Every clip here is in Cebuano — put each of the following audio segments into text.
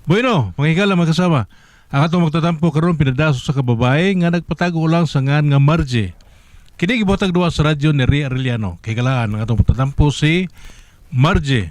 Bueno, mga higala mga kasama. Ang atong magtatampo karon pinadaso sa kababae nga nagpatago lang sa ngan nga Margie. Kini gibotag duwa sa radyo ni Ria Arellano. Kay galaan ang atong magtatampo si Margie.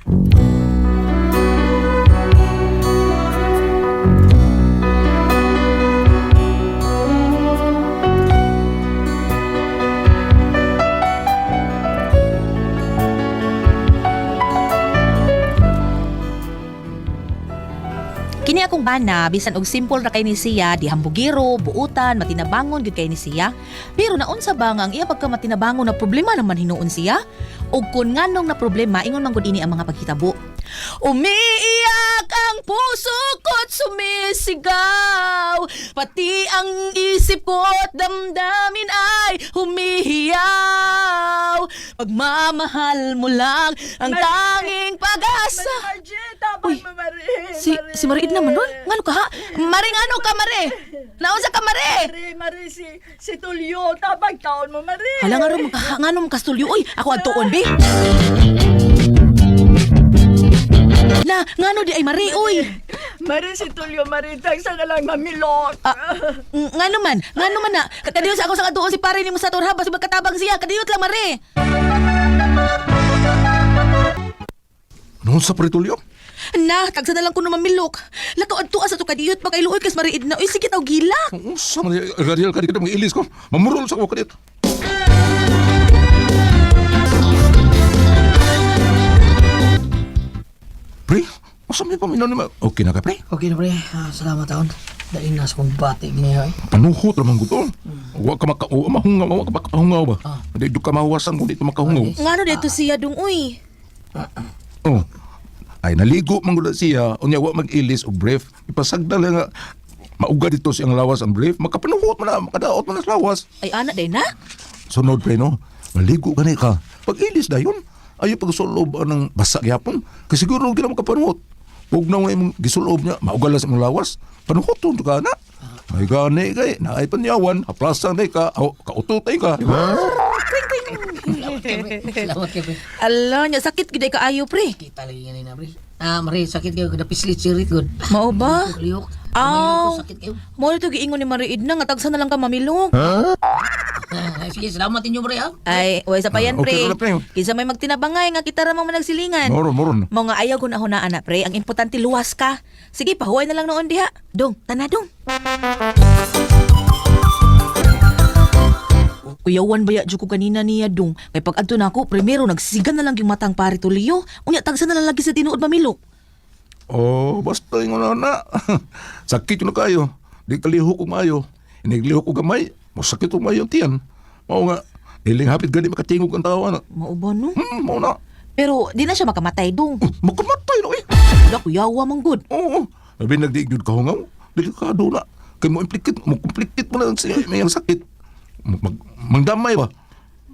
Kini akong bana, bisan og simple ra kay ni siya, di hambugiro, buutan, matinabangon gyud kay ni siya. Pero naunsa ba nga ang iya pagka matinabangon na problema naman hinuon siya? Og kun nganong na problema, ingon man gud ini ang mga paghitabo. Umiiyak ang puso ko't sumisigaw, pati ang isip ko't damdamin ay humihiyaw. Pagmamahal mo lang ang tanging pag-asa. Margie, tabang Uy, mo, Mari. Si Mariid naman ron. Ngano ka ha? Mari ngano ka, Mari? Naunsa ka, Mari? Mari, Mari, si Tulio, tabang taon mo, Mari. Hala nga ron, ngano makastulyo. Uy, ako ang tuon, be. Na, ngano di ay Mari, uy. Mari, si Tulio, Mari, tagsa na lang mamilok. Ah, ngano man na. Kadiyot sa ako sa katuon si pare ni mo sa torha, basta magkatabang siya. Kadiyot lang, Mari. Noon sa Pritulyo? Na, tagsa na lang ko mamilok. Lakaw ang tuwa sa to kadiyot pa kay luoy kas Mariid na. Uy, sige taw gilak. Unsa man radial ka dito mga ilis ko. Mamurol sa ko kadito. Pre, unsa may paminaw nimo? Okay na ka pre? Okay na pre, ah, salamat taon. Dali na sa kong bati gini ay. Panuhot ra man gud. Wa ka maka wa mahungaw, wa ka makahungaw ba? Di ka mahuwasan kung di ka makahungaw. Ngano dito siya dung, uy. Oh. Ay naligo man gud siya, unya wa mag-ilis og brief. Ipasagda lang nga mauga dito siyang lawas ang brief, makapanuhot man na, makadaot man na sa lawas. Ay, ana day na. Sunod pre no, maligo ka ni ka. Pag ilis dayon, ayo pagsulob ang basa gyapon. Kasi siguro gila makapanuhot. Ug na imong gisulob niya, maugalas imong lawas. Panuhot to ka na. Ay gani kay naay panyawan, haplasan day ka, aw, kaututay ka. Di ba? Salamat kay pre. Ala, nya sakit gid ay kaayo, pre. Kita lagi gani na pre. Ah, mari sakit kayo kada pislit sirit gud. Mao ba? Lihok. Aw. Aw. Sakit kayo. Mo ito giingon ni Mariid na nga tagsa na lang ka mamilok. Ah, sige, salamat inyo pre ha. Ay, way sa payan Ah, okay pre. na, pre. Kinsa may magtinabangay nga kita ra man managsilingan. Moron, moron. Mo nga ayaw ko na hunaan na pre, ang importante luwas ka. Sige, pahuway na lang noon diha. Dong, tana dong. Kuyawan ba ya jud ko kanina niya dong. Kay pag adto nako, primero nagsigan na lang yung matang pare tuliyo. Unya tagsa na lang lagi sa tinuod mamilok. Oh, basta ingon na na. Sakit yun na kayo. Di kalihok ko maayo. Iniglihok ko gamay, masakit ko maayo ang tiyan. Mao nga, niling hapit gani makatingog ang tao ana. Mao ba no? Mao na. Pero di na siya makamatay dong. Makamatay no eh. Da kuyawa man gud. Oo. Labi nagdiig jud kahungaw. Delikado na. Kay mo implicate, mo complicate mo na ang siya, may ang sakit. Mangdamay ba?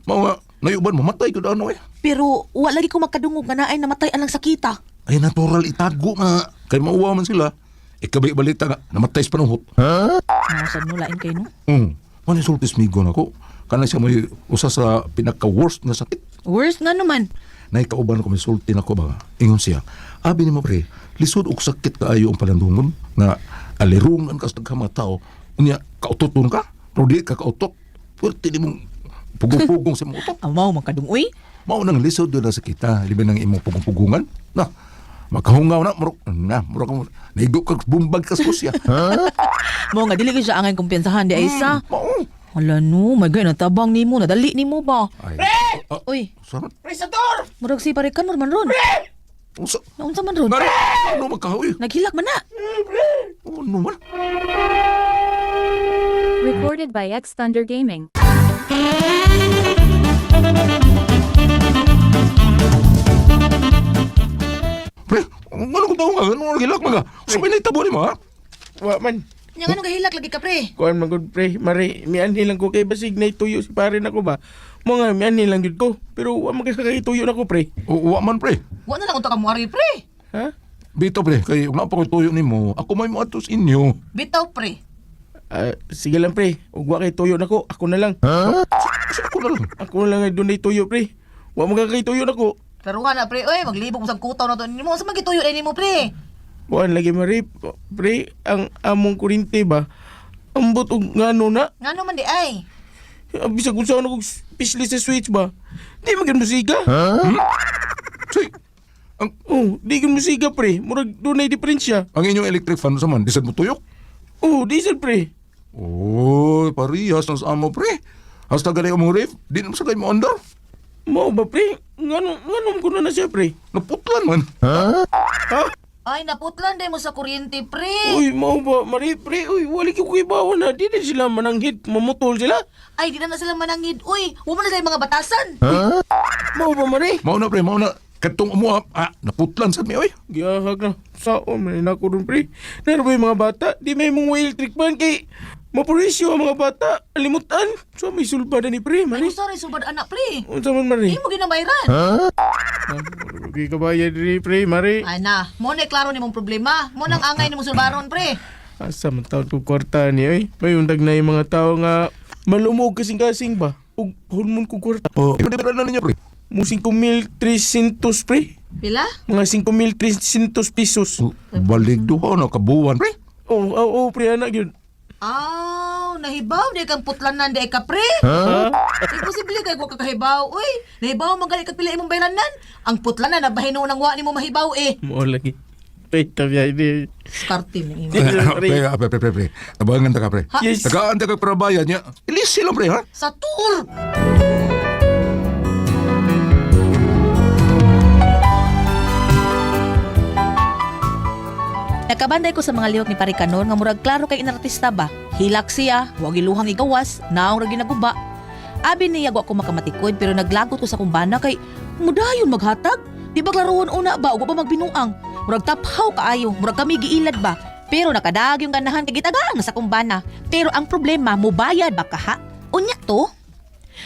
Mao nga, nayuban mamatay gud ano eh. Pero wa lagi ko makadungog nga naay namatay anang sakita. Ay natural itago nga. Kay mauwa man sila. Ikabay balita nga namatay sa panuhot. Nausan no lain kay no. Mano yung sultis migo na ko. Kana siya may usa sa pinaka-worst na sakit. Worst nga naman. Naikauban ko may sulti na ko ba. Ingon siya. Abi ni mo pre, lisod og sakit kaayo ang palandungon nga alirungan ka sa daghang mga tao. Unya kautoton ka, pero di ka kautot. Pwerte ni mong pugong-pugong sa imong utot. Amaw man kadung uy. Mao nang lisod doon na sa kita, libre nang imong pugong-pugungan. Na, makahungaw na, murok, na, murok, mo, naigo ka, bumbag ka sa kusya. Mo nga dili gyud siya angay kumpiyansahan di ay sa. Mao. Hala no, my God, natabang nimo, nadali nimo ba? Ay, ah, Uy, sa, Pre sa door. murag si pare kanor man ron. usa, Naunsa man ron? Ngano, ano magkahoy? Naghilak man na. Ano man? Recorded by X Thunder Gaming. Pre, ano ko taong nga? Ano ang gilak mga? Sa may naitabo ni mo, ha? Wa man. Nya ngano gahilak lagi ka pre? Kuan man gud pre, mari mianhi lang ko kay basig na ituyo si pare nako ba. Mo nga mianhi lang gud ko, pero wa man kay ituyo nako pre. O, wa man, pre. Wa na lang unta ka moari pre. Ha? Bito, pre, kay wala pa ko tuyo nimo. Ako may moadto sa inyo. Bitaw pre. Ah, sige lang pre, ug wa kay tuyo nako, ako na lang. Sa ako na lang. Ako na lang ay dunay tuyo pre. Wa man kay tuyo nako. Pero nga na pre, oy, maglibog mo sa kutaw na to nimo. Sa magituyo ay nimo pre? Kuan lagi mari, pre, ang among kurinte ba? Ambot og ngano na. Ngano man di ay? Bisag kung saan ako pisli sa switch ba? Di man gyud musiga. Say, ang Oh, di gyud musiga pre. Murag dunay diferensya. ang inyong electric fan sa man, di sad mo tuyok. Oh, diesel pre. Oy, parehas na sa amo pre. Hasta gani among ref, di na sa mo andar. Mao ba pre? Ngano ngano ko na siya pre? Naputlan man. Ha? Ay, naputlan day mo sa kuryente, pre. Uy, mao ba mari pre? Uy, wali ko kibaw na. Di na sila mananghit, mamutol sila. Ay, di na sila manangid. Uy, huwag mo na sila yung mga batasan. Mao ba mari? Mao na pre, mao na katong umuha, naputlan sad mi oy. Gihahag na. Sao man na ako dun pre. Naro ba yung mga bata? Di may mong electric fan kay mapurisyo ang mga bata. Alimutan. So may sulba na ni pre, Ay, mari. sorry, subad anak, pre. Unsa man mari? Di mo ginabayran. Okay kabayan diri pre, mari. Ay na, mo na klaro ni mong problema. Mo nang angay ni mong sulbaron, pre. Asa man taon kong kwarta ni oy. May undag na yung mga tao nga malumog kasing-kasing ba? Ug hulmon ko kwarta. Oh, di ba na ninyo pre? Mo 5,300 pre. Pila? Mga 5,300 pesos. Oh, Balik duha na kabuwan pre. Oh, oh, oh, pre anak yun. Aw, nahibaw di kang putlanan di ka, pre. Ha? Imposible kay ko kakahibaw. Uy, nahibaw man gali ka pila imong bayranan. Ang putlanan na bahin nang wa nimo mahibaw eh. Mo lagi. Wait, tabi ay Skarte mo imo. Pre, pre, pre, pre, pre. Tabangan ta ka pre. Yes. Tagaan ta ka para bayad niya. Ilis sila pre ha. Sa tour. Nakabanday ko sa mga lihok ni Pare Kanon nga murag klaro kay inartista ba. Hilak siya, wag iluhang igawas, naong ra ginaguba. Abi niya wa ko makamatikod pero naglagot ko sa kumbana kay mudayon maghatag. Di ba klarohon una ba ug wa pa magbinuang? Murag taphaw kaayo, murag kami giilad ba. Pero nakadag yung ganahan kay gitagaan sa kumbana. Pero ang problema mubayad ba kaha? Unya to?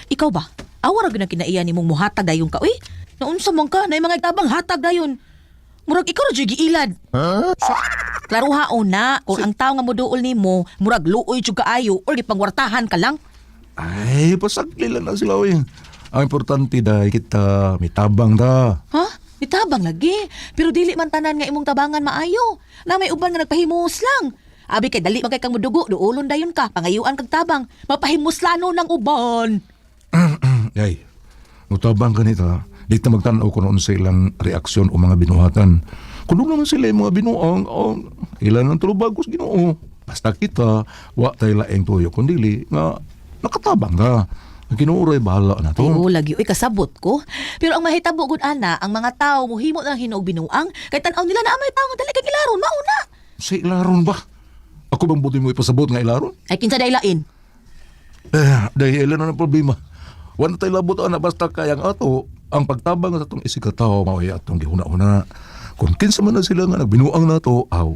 Ikaw ba? Awa ra gyud ang kinaiya nimong muhatag dayon ka uy. Naunsa man ka, nay mga tabang hatag dayon. Murag ikaw ra jud giilad. Klaruha una kung ang tao nga moduol nimo murag luoy jud kaayo or gipangwartahan ka lang. Ay, pasagli lang na sila oy. Ang importante dahil kita mitabang ta. Ha? Nitabang lagi. Pero dili man tanan nga imong tabangan maayo. Na may uban nga nagpahimos lang. Abi kay dali man kay kang modugo, duolon dayon ka, pangayuan kag tabang, mapahimuslano ng uban. Ay, mutabang ka nito. Di ta magtanaw kung noon sa ilang reaksyon o mga binuhatan. Kung doon naman sila yung mga binuang, oh, ilan ang tulubagos ginoo. Basta kita, wa tayo laing tuyo, kundili, nga nakatabang ka. Ang Ginoo ra'y bahala na to. Ay, oo, lagi. Uy, kasabot ko. Pero ang mahitabo gud ana, ang mga tao muhimo na ng hinuog binuang, kay tan-aw nila na amay tao nga dali kay gilaron mauna. Sa ilaron ba? Ako bang buti mo ipasabot nga ilaron? Ay kinsa daylain. Eh, dahil ilan na ang problema. Wala tayo labot ana basta kayang ato ang pagtabang sa atong isikataw mao ay atong gihuna-huna. Kung kinsa man na sila nga nagbinuang nato, aw,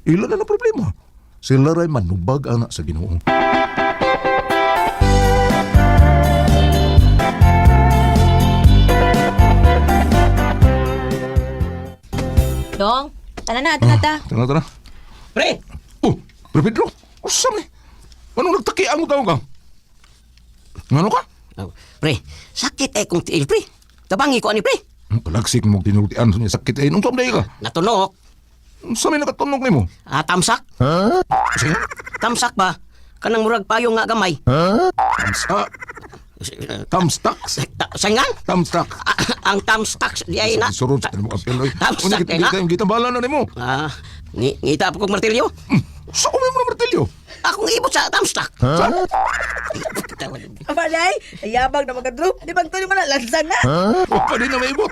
ilan na ang problema. Sila ray manubag ana sa Ginoo. Dong, tana na, tana ta. Tara, tara. Pre! Oh, Pre Pedro, usam ni. Anong nagtakiang mo tawag ka? Ngano ka? Oh, pre, sakit eh kong tiil, pre. Tabangi ko ani, pre. Palagsik mo tinultian sa sakit eh. Nung day ka? Natunok. Sa may nakatunog nimo? Ah, tamsak. Sige. Tamsak ba? Kanang murag payong nga gamay. Tamsak. Tamstak. Sangan? Tamstak. Ah, ang tamsak di ay na. Surod sa mo kapil oy. Tamsak Unya eh na. kita kita bala na nimo. Ah, ngita pa kong martilyo. Sa umi mo na martilyo. Akong ibot sa tamsak. Sa? Amalay, yabang na magadrop. Di bang tuloy mo na, lansan na. Wa pa din na maibot.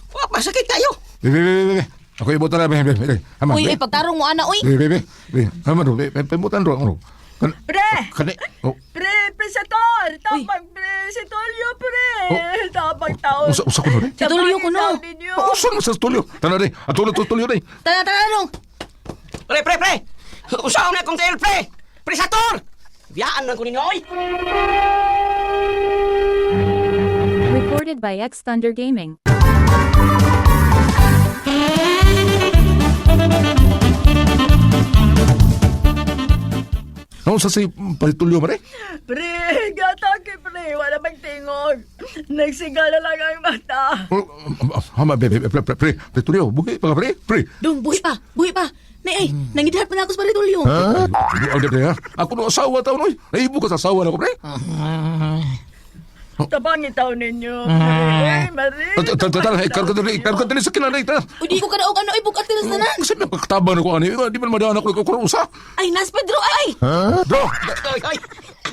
Wa pa sakit kayo. Be be be be, be. Ako ibot na be be be. Hama. Uy, uy, pagtarong mo ana, uy. Be be be. Be. Hama do. Be be butan ro ano. Kan Pre! kani. Oh. Pre, presator! Tabang pre, si Tolyo, pre! Oh. Tabang taon. Usa usa ko no. Si Tulio ko no. Tabang ninyo. Usa mo sa tulyo. Tana di. Atulo to tulyo di. Tana, tana, dong. Pre, pre, pre. Usaon na kong tiil, pre. Presator! Biyaan lang ko ninyo, oy. Recorded by X Thunder Gaming. No Unsa si Paritulyo, Mare? Pre, gatake pre, wala magtingog. Nagsigala lang ang mata. Oh, Hama, be, pre, pre, pre, Paritulyo, buhi pa ka, pre, pre. Dong, buhi pa, buhi pa. Nay, ay, nangidhat pa na ako sa Paritulyo. Ay, pre, ha? Ako no asawa taon, oy. Naibo ka sa asawa na ko, pre. Tabangin taon ninyo. Pre, Marie. Tara, ikarga dali, ikarga dali sa kinanay, tara. Uy, di ko kadaog ano, ay, bukat ka na sa tanan. Kasi nakakataba na ko, ani. Di man madaan ako, ikaw usa. Ay, nas Pedro, ay! Bro, Oy, oy.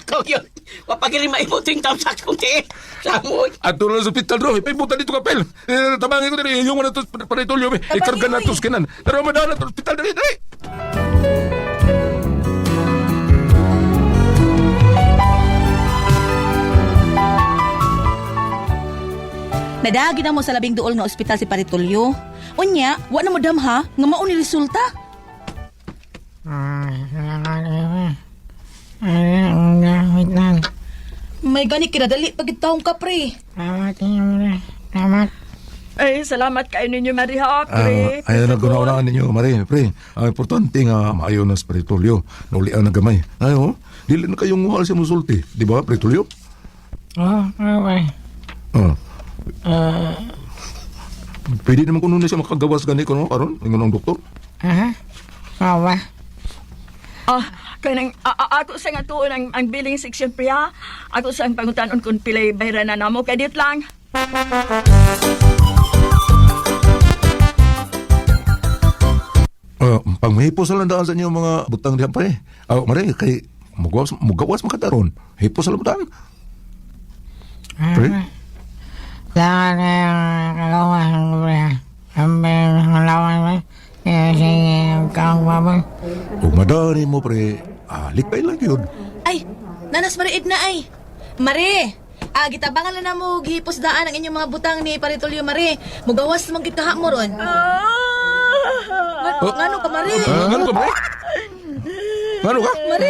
Ikaw yun. Wapagiri maibuting tamsak kong tiil. Samoy. ato na sa ospital, bro. Ipahibutan dito kapel. Eh, Tabangin ko dali, yung ano to, Paritulyo, be. Ikarga na to sa kinan. Tara, madaan na to, ospital, dali, dali. Nadagi na mo sa labing duol nga ospital si Paritulyo. Unya, wa na mo damha nga mao ni resulta. May gani kinadali pag taong ka pre. Ay, salamat kayo ninyo, Marie, ha, pre. Ah, ayaw na gunaunaan ninyo, Mare, pre. Ang importante nga, maayo na sa Paritulyo. Naulian na gamay. Ay, oh, dili na kayong muhal sa musulti. Di ba, Paritulyo? Oh, okay. Ah. Pwede naman kuno na siya makagawas gani kuno karon ingon ang doktor. Aha. Awa. Ah, kanang ako sa nga tuon ang billing section pre ha. Ako sa ang pangutanon kung pilay bayran na namo kay dit lang. Panghipo sa landaan sa inyo mga butang diha pre. Ah, mare kay mugawas mugawas makataron. Hipo sa landaan. Pre? Ug madani mo pre, ah, likay lang yun. Ay, nanas mariid na ay. Mare, ah, gitabangan na namo gihipos daan ang inyong mga butang ni Paritulyo Mare. Mugawas man gid kaha mo ron. Ah! Ngano ka Mare? Ah, ngano ka pre? Ngano ka? Mare,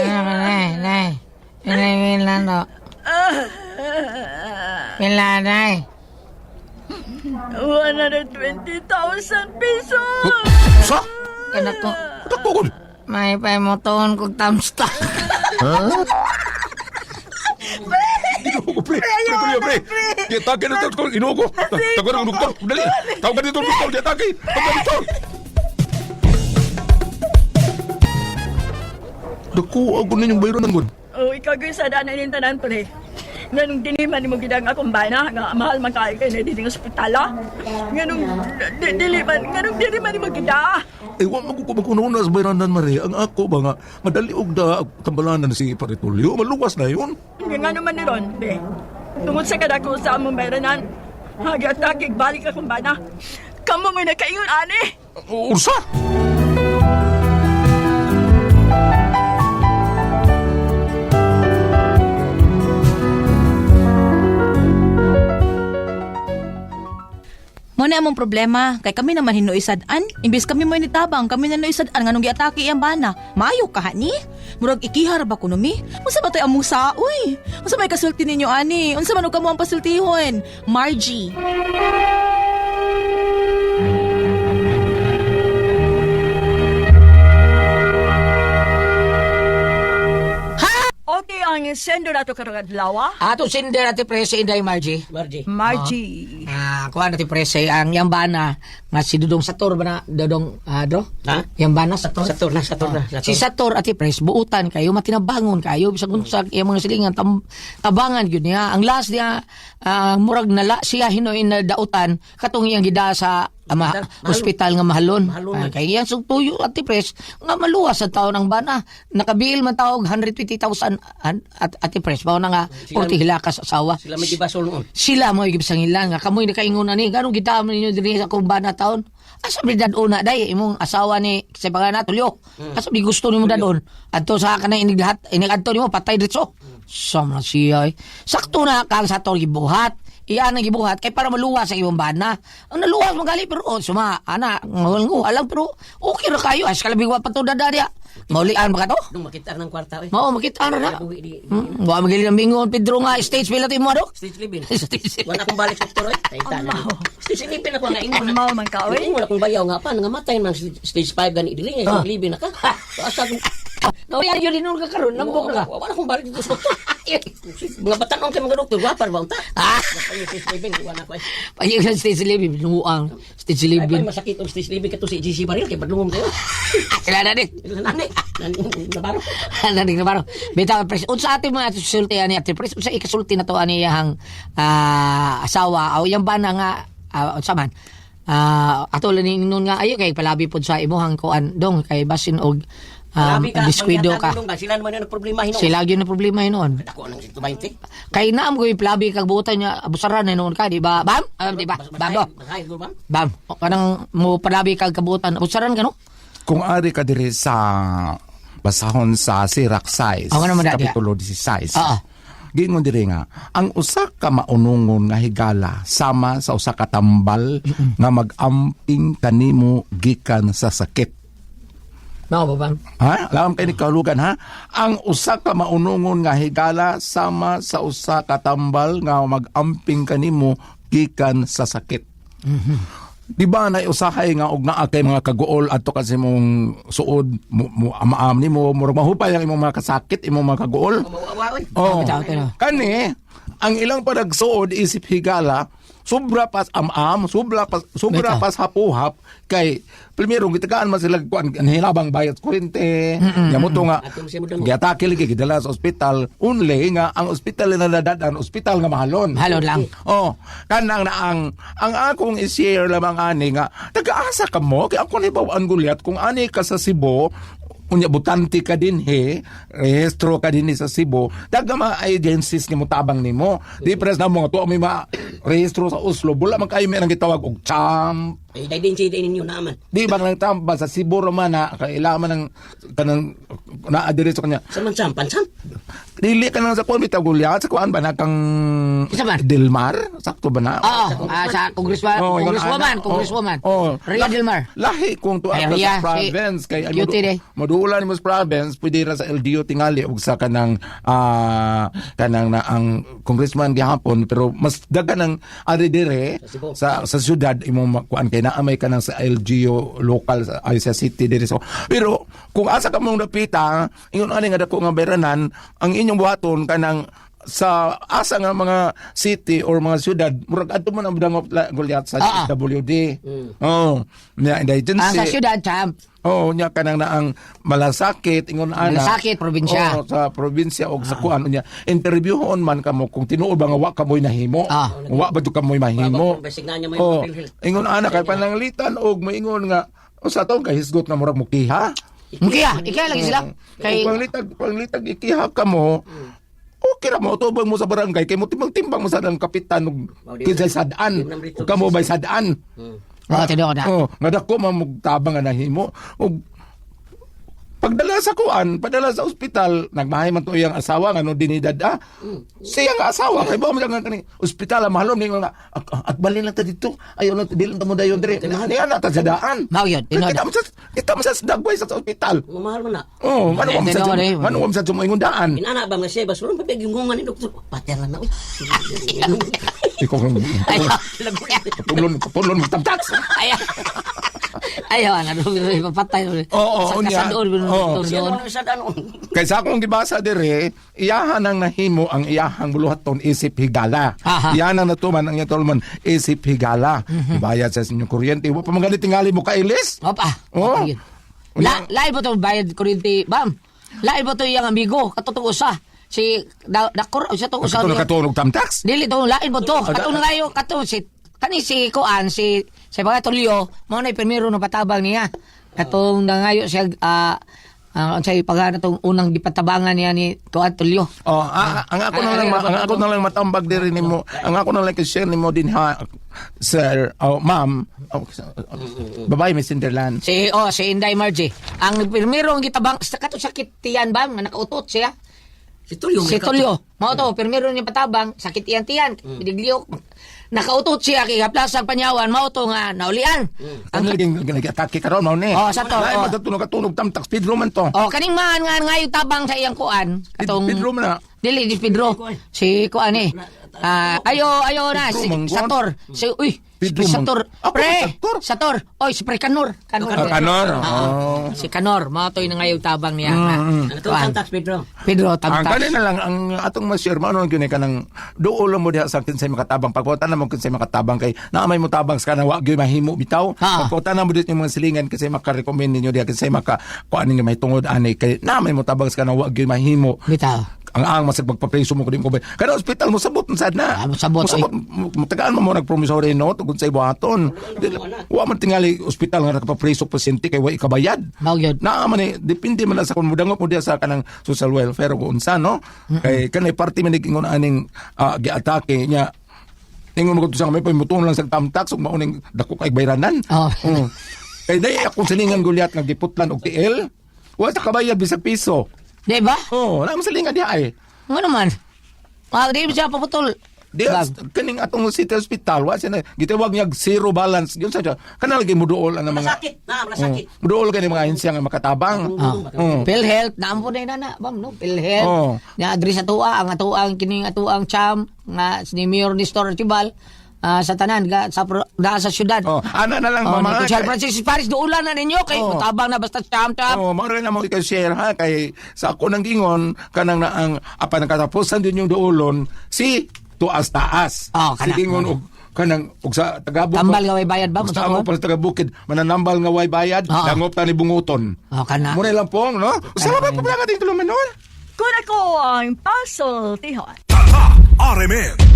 Pila 120,000 pesos. Sa? Kanak ko, Takbo ko. may paimotoon kong tamsta. Ginoo ko pre. Pre, pre, pre. Di atake na to ginoo ko. Tawagan ang doktor. Dali. Tawagan dito ang doktor, di atake. Tawagan doktor. Dako ako ninyong bayronan gud. Oh, ikaw gyud sa daan ining tanan pre. Nganong dili man nimo gidang akong bana nga mahal man kaayo kay na dinhi ospital. ah. Nganong dili man nganong dili man nimo gida. Eh, wa man ko maguna sa bayranan, Maria. Ang ako ba nga, madali og da, tambalanan si Paritulyo. Maluwas na yun. Nga ngano man ni ron, be. Tungod sa kadako sa among bayranan. Hagi atake balik akong bana. Kamo mo nakaingon ani. Ursa! Mo na among problema kay kami naman hinuisad-an. Imbis kami mo nitabang, kami na nuisad-an nganong giatake iyang bana. Maayo ka ni? Murag ikihar ba kuno mi? Unsa ba toy among saoy? Unsa may kasulti ninyo ani? Unsa man og kamo ang pasultihon? Margie. Okay, ang sendo nato karong adlaw. ah. Ato sender ati prese Inday Margie. Margie. Margie. Ah, kuha na ti prese ang yambana nga si Dudong Sator ba na Dudong do? Ha? Yambana Sator. Sator na, Sator na. Sator. Si Sator ati pres buutan kayo matinabangon kayo bisag unsa iyang mga silingan tabangan gyud niya. Ang last niya murag nala siya hinuin na dautan katong iyang gida sa Hospital, mahal. ospital nga mahalon. Mahalon. Ah, kay iyang sugtuyo ati pres nga maluwas sa taon ang bana. Nakabil man tawag 120,000 at ati pres mao na nga Sila- 40 hilakas asawa Sila may gibasol noon. Sila mo gibisangilan nga kamoy nakaingon ani ganong gitaon ninyo dinhi sa akong bana taon. Asa bi dadon na day imong asawa ni sa pagana tulyo. Asa bi gusto nimo dadon? Adto sa kanay inig lahat inig adto nimo patay diretso. Sama na siya eh. Sakto na kang sa to gibuhat. Iyan ang gibuhat kay para maluwas sa imong bana. Ang naluwas magali pero oh, suma ana ngol alam pero okay ra kayo as kalabi wa pa to dada diya. Maulian ba ka to? Nung makita ng kwarta eh. Mao makita na na. Buhi di. Wa magili ng bingon Pedro nga stage pila to imo do. Stage 11. Stage Wala akong balik sa doktor eh. Ay, ta na. Stage 11 ako nga ingon. Ang mao man ka, oy. Ingon akong bayaw nga pa nga matay man stage 5 gani dili nga stage 11 na ka. So, asa akong No, yan yun din ka karon, lambok na ka. Wala akong balik dito sa doktor. Mga batanon kay mga doktor, wapar ba unta? Ah! Stage living, wala ko. Pag yung stage living, binuang stage Ay, living. pa masakit og stage living kato si GC Baril kay badlungom kayo. Sila na din. Nani, nabaro. Naning na baro. Bitaw pres, unsa ate mga sulti ani ate pres, unsa ikasulti na to ani iyang asawa o iyang bana nga unsa man. Ato lang ni nun nga ayo kay palabi pod sa imuhang kuan dong kay basin og diskwido ka. Dong, sila naman yung problema hinuon. Sila gyud na problema hinuon. Dako nang 120. Kay naam ko plabi kag buotan niya abusaran na hinuon ka, di ba? Bam? Di ba? Bam do. Basahin ko ba? Bam. O, kanang mo palabi kag kabuotan, abusaran ka no? Kung ari ka diri sa basahon sa Sirach 6, Ako naman dati, Kapitulo 16. Oo. Giingon diri nga, ang usa ka maunungon nga higala sama sa usa ka tambal nga mag-amping kanimo gikan sa sakit. Mao ba bam? Ha? Alam kay ni kahulugan ha? Ang usa ka maunungon nga higala sama sa usa ka tambal nga mag-amping kanimo gikan sa sakit. Di ba na usahay nga og naa kay mga kaguol adto kasi mong suod mo, mo amaam nimo murag mahupay ang imong mga kasakit imong mga kaguol. Oh. Bitaw, bitaw. Kani ang ilang panagsuod isip higala sobra pas am-am, sobra Bitaw. pas hapuhap kay primero gitagaan man sila kuan hinabang bayad sa kuryente. Nya mo to nga Atong siya mo damo. giatake lagi gidala sa ospital only nga ang ospital na nadadaan ospital nga mahalon. Mahalon lang. Oh, kanang na ang akong i-share lamang ani nga tagaasa ka mo kay ako ni gulyat kung ani ka sa Cebu unya butante ka din he rehistro ka din sa Cebu daga mga agencies nga motabang nimo di pres na mga tuwa may mga rehistro sa Oslo bula man kayo may nang gitawag og champ. Ay, dahil din siya ninyo naman. Di ba nang tamba sa Cebu man na kailangan ng kanang naa diri sa kanya Sa man sampan sam. dili ka nang sa kuan bitaw gulyat sa kuan ba na kang Isa man? Delmar sakto ba na? Oo, sa congressman, Oh, ingon congresswoman, ana. congresswoman. Oh, oh. Ria Del Mar. Lahi kung tuwa Ay, ka Ria, sa province kay ay cutie day. moduulan nimo sa province pwede ra sa LGU tingali og sa kanang kanang na ang congressman gihapon pero mas daghan ang ari dire sa syudad imong makuan kay naa may kanang sa LGU local sa, ay, sa city dire so pero kung asa ka mong napita ingon ani nga dako nga bayranan ang inyong buhaton kanang sa asa nga mga city or mga syudad murag adto man ang dangop gulyat sa WD. Oh, nya Ang agency. sa syudad, champ. Oh, nya kanang na ang malasakit ingon ana. Malasakit, probinsya. Oh, sa probinsya og sa kuan unya. Interviewon man kamo kung tinuod ba nga wa kamoy nahimo. Wa ba jud kamoy mahimo? Wa ba signa niya mo yung Oh, PhilHealth? ingon ana kay pananglitan og moingon nga usa taon kay hisgot nga murag mukiha. Mukiya, ikiya lagi sila. Kay Kay panglitag panglitag ikiha ka mo. Okay ra mo tubag mo sa barangay kay mo timbang-timbang mo sa ng kapitan og kinsay sad-an. Ug kamo bay sad-an. Oh, tinuod na. Oh, nga dako man mo tabang nga nahimo og pagdala sa kuan, padala sa ospital, nagmahay man to iyang asawa nga no dinidad ah. Siya nga asawa kay ba mo nga kani ospital ang mahalon ni nga at, at balin lang ta dito. Ayaw lang dili lang ta mo dayon dire. Ni ana ta sa daan. Mao yun, tinuod. Kita mo sa dagway sa ospital. Mamahal mo na. Oh, ano Eh, mo sa tinuod eh. ano mo sa jumoingon daan. Inana ba nga siya basurong pabig yung ngungan ni doktor. Patyan lang na. Uy. Ikaw kang Ayaw. pulon pulon magtamtax. Ayaw. Ayaw, ano, papatay. Oo, Sa unya. kasadoon, Oo. doktor Siya doon. naman sa danon. Kay sa akong gibasa dire, iyahan ang nahimo ang iyahang buluhaton isip higala. Aha. Iyahan ang natuman ang iyang tuluman isip higala. Ibayad sa inyong kuryente. Wa pa man gani tingali mo kailis. Opa. Oo. Opa, yun. Lain po ito bayad kuryente, bam. Lain po ito iyang amigo, katotong usa. Si, dakor, usa to usa. Katulog katulog tamtax. Dili to, lain po to. Katong na kayo, katong si, kani si Kuan, si mga Tulio, mao na primero na patabang niya. Katong nangayo siya, unsay pagana tong unang gipatabangan niya ni Kuan Tulio. Oh, ang ako na lang ang ako na lang matambag diri nimo. Ang ako na lang share nimo din ha sir, oh ma'am. Oh, babae Miss Cinderland. Si Inday Margie. Ang primero ang gitabang sa kato sakit tiyan ba nga nakautot siya. Si Tulio. Si Tulio. Mao to, primero niya patabang sakit tiyan-tiyan, bidigliok. Nakautot siya kay haplasang panyawan, mao to nga naulian. Ang naging nag-atake karon mao ni. Oh, sa to, Lain oh. man tunog katunog tamtax Pedro man to. Oh, kaning man nga ngayo tabang sa iyang kuan katong Pedro man na. Dili di Pedro. Si kuan eh. Ayo ayo na Pedro si Manggon. Sator. Si uy, Pedro Si Sator. Ako, Pre! Sator. Sator. Oy, si Pre Kanor. Kanor. Ah, Kanor. Oo. Oh. Si Kanor. Mao to'y nangayog tabang niya. Ang atong tax, Pedro. Pedro, Ang tamtas. kanin na lang ang atong mas hermano ang gyud kanang duol lang mo diha sa kinsay makatabang, pagkutan na mo kinsay makatabang kay naa may motabang sa kanang wa gyud mahimo bitaw. Ha. Pagkutan na mo dito yung mga silingan kinsay makarecommend ninyo diha, kinsay maka kuan ninyo mahitungod ani kay naa may motabang sa kanang wa gyud mahimo. Bitaw. Ang masag magpapreso mo kundi ko ba kada ospital mo sabot sad na. Ah, mosabot, mosabot, matagaan mo mo nagpromissory note ug unsay buhaton. Wa man tingali ospital nga nakapapreso pasyente kay wa ikabayad. Mao gyud. Naa man eh, depende man na sa kung mudangop mo diya sa kanang social welfare o kung unsa, no? Kay kanay party man ingon aning giatake niya. Ingon mo sa may pamutuon lang sa tamtax ug mauning dako kay bayranan. Oh. Kay day akong silingan gulyat nga giputlan og TL. Wa sa kabayad bisag piso. Di ba? Oh, naa man silingan diha ay. Nga naman. Ah, di ba siya paputol? Di kaning atong city hospital wa siya na gitawag niya zero balance. Yun sa siya. Kana lagi muduol ang mga Malasakit. Na, malasakit. Oh, muduol kani mga ahensya nga makatabang. Ah. Oh. PhilHealth, naampo na yun na, bam, no? PhilHealth. Oh. Na adres sa tuwa, ang atuang kining atuang cham nga ni Mayor Nestor Archibal, sa tanan ga sa da sa syudad. Oh, ana na lang Oh, mama. ni Kutsal Francis Paris duulan na ninyo kay Oh. tabang na basta cham cham. Oh, mao rin na mo i-share ha kay sa ako nang gingon kanang na ang apan ang katapusan din yung duolon si tuas taas. Oh, si kana. gingon og kanang og sa tagabukid. Tambal nga way bayad ba? Sa amo pa sa tagabukid mananambal nga way bayad, Oo. dangop ta ni bunguton. Oh, kana. Muna lang pong, no? Salamat po lang ating tulumanon. Kun ako ang pasultihon. Tatak RMN.